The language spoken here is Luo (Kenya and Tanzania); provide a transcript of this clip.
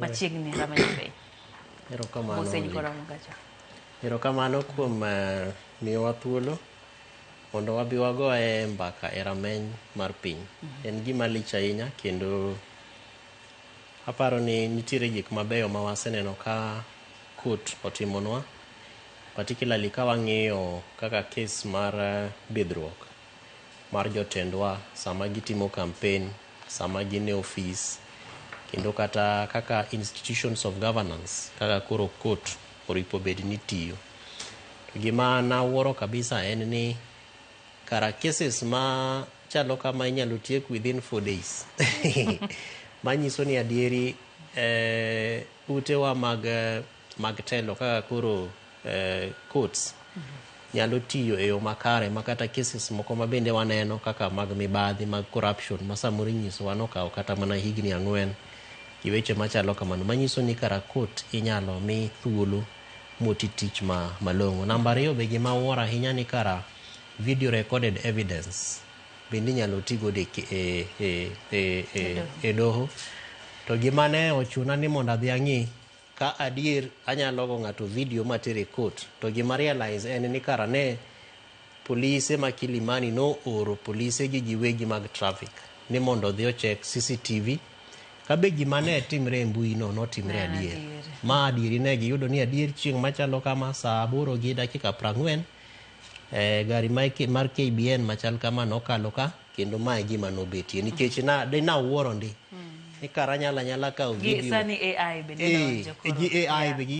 Machiegni rameny piny. Erokamano. Mosenyi Oli. kod Omugacho. Erokamano kuom miyowa thuolo mondo wabi wagoye mbaka e rameny mar piny. En gima lich ahinya kendo aparo ni nitiere gik mabeyo ma waseneno ka court otimonwa, particularly ka wang'iyo kaka case mar bidhruok mar jotendwa sama gitimo campaign, sama gin e ofis, kendo kata kaka institutions of governance kaka koro court oripo bed ni tiyo. To gima nawuoro kabisa en ni kara cases ma chalo kama inyalo tiek within 4 days, manyiso ni adieri utewa mag telo kaka koro courts nyalo tiyo e yo makare, ma kata cases moko ma bende waneno kaka mag mibadhi, mag corruption, ma samoro inyisowa nokawo kata mana higni 4 gi weche machalo kamano, manyiso ni kara court inyalo mi thuolo moti tich ma malong'o. Namba 2 be, gima wuoro ahinya ni kara video recorded evidence bende inyalo ti godo e doho. To gima ne ochuna ni mondo adhi ang'i ka adier anyalo go ng'ato video matere court, to gima realize en ni kara ne polise ma Kilimani nooro polise gi giwegi mag traffic ni mondo odhi ochek CCTV kabe gima ne timre e mbui no notimre Ne en adier. Adier. Ma adieri ne giyudo ni adier chieng' machalo kama saa 8:40 gari mar KBN machal kama nokalo ka, kendo mae gima nobetie, nikech na de nawuoro ndi ni kara anyalo anyala kawo Gi video sani AI bende Eh, donjo koro. gi AI be gi